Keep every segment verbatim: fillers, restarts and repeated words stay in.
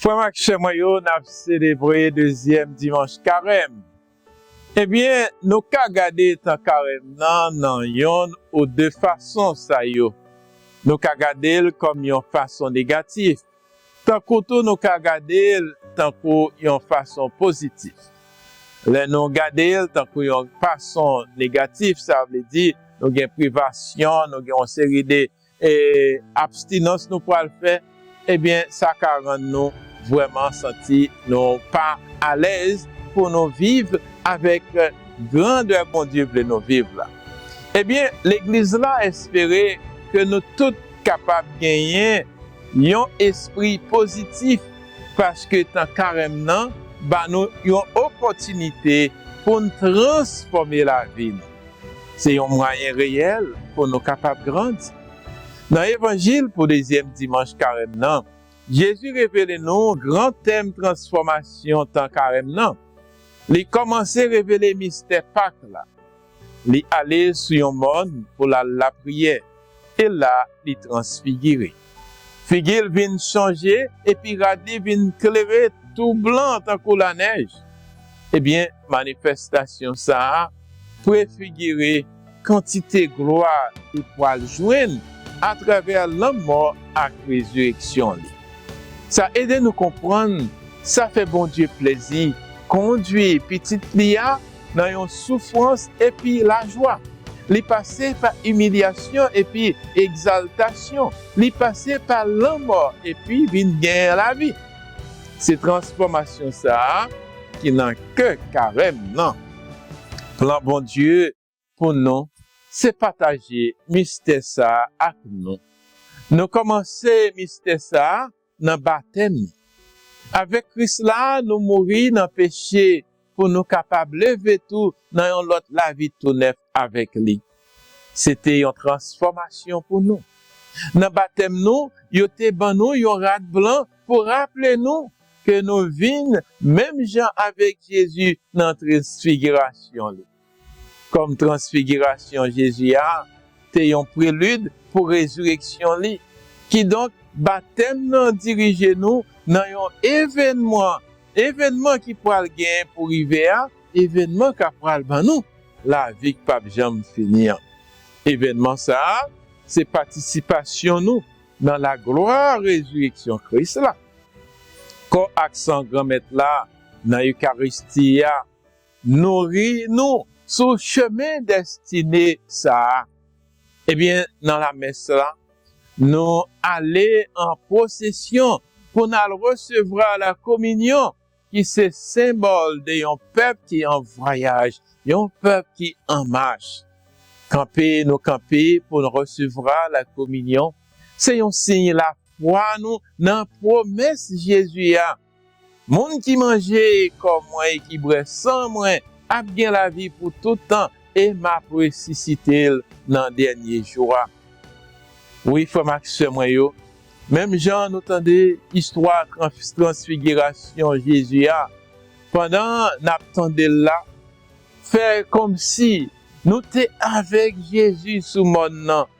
Frè m ak sè mwen yo, n ap selebre dezyèm dimanch Karèm. Ebyen, nou ka gade tan Karèm nan nan yonn ou de fason sa yo. Nou ka gade l kòm yon fason negatif, tankou tou nou ka gade l tankou yon fason pozitif. Lè nou gade l tankou yon fason negatif, sa vle di nou gen privasyon, nou gen yon seri de e abstinans nou pral fè, ebyen, sa ka rann nou vrèman santi nou pa alèz pou nou viv avèk grandè Bondye vle nou viv la. Ebyen, legliz la espere ke nou tout kapab genyen yon espri pozitif, paske tan Karèm nan ba nou yon opòtinite pou n transfòme lavi nou. Se yon mwayen reyèl pou nou kapab grandi. Nan Evanjil pou dezyèm dimanch Karèm nan, Jezi revele nou gran tèm transfòmasyon tan Karèm nan. Li kòmanse revele mistè Pak la. Li ale sou yon mòn pou l al lapriyè, e la li transfigire. Figi l vin chanje, epi rad li vin klere tou blan tankou lanèj. Ebyen, manifestasyon sa a prefigire kantite glwa li pral jwenn atravè lanmò ak rezireksyon li. Sa ede nou konprann sa fè Bondye plezi kondwi Pitit li a nan yon soufrans epi lajwa. Li pase pa imilyasyon epi egzaltasyon. Li pase pa lanmò epi vin gen lavi. Se transfòmasyon sa a ki nan kè Karèm nan. Plan Bondye pou nou se pataje mistè sa a ak nou. Nou kòmanse mistè sa a nan batèm. Avèk Kris la, nou mouri nan peche pou nou kapab leve tou nan yon lòt lavi tou nèf avèk li. Se te yon transfòmasyon pou nou. Nan batèm nou, yo te ban nou yon rad blan pou raple nou ke nou vin menm jan avèk Jezi nan transfigirasyon li. Kòm transfigirasyon Jezi a te yon prelid pou rezireksyon li. Kidonk, batèm nan dirije nou nan yon evènman, evènman ki pral gen pou rive a, evènman k ap pral ban nou lavi k p ap janm fini an. Evènman sa a, se patisipasyon nou nan laglwa rezireksyon Kris la. Kò ak san Granmèt la nan Ekaristi a nouri nou sou chemen destine sa a. Ebyen, nan lamès la, nou ale an pwosesyon pou n al resevwa lakominyon, ki se senbòl de yon pèp ki an vwayaj, yon pèp ki an mach. Kanpe nou kanpe pou n resevwa lakominyon, se yon siy lafwa nou nan pwomès Jezi a. Moun ki manje kò mwen e ki bwè san mwen ap gen lavi pou tout tan, e m ap resisite l nan dènye jou a. Wi, frè m ak sè mwen yo, menm jan nou tande istwa trans-, transfigirasyon Jezi a, pandan n ap tande l la, fè kòmsi nou te avèk Jezi sou mòn nan.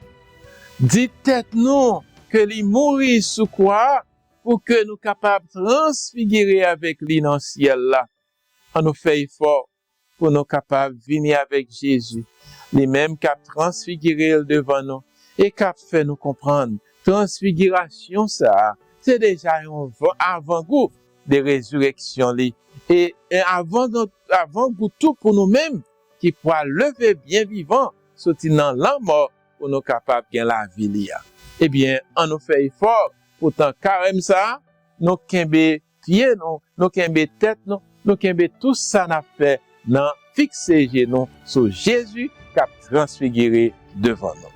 Di tèt nou ke li mouri sou kwa a pou ke nou kapab transfigire avèk li nan syèl la. An nou fè efò pou nou kapab vini avèk Jezi, li menm k ap transfigire l devan nou e k ap fè nou konprann transfigirasyon sa a, se deja yon van-, avangou de rezireksyon li, e, e avan, avangou tou pou nou menm ki pral leve byen vivan soti nan lanmò pou nou kapab gen lavi li a. Ebyen, an nou fè efò pou tan Karèm sa a, nou kenbe pye nou, nou kenbe tèt nou, nou kenbe tou sa n ap fè nan fikse je nou sou Jezi k ap transfigire devan nou.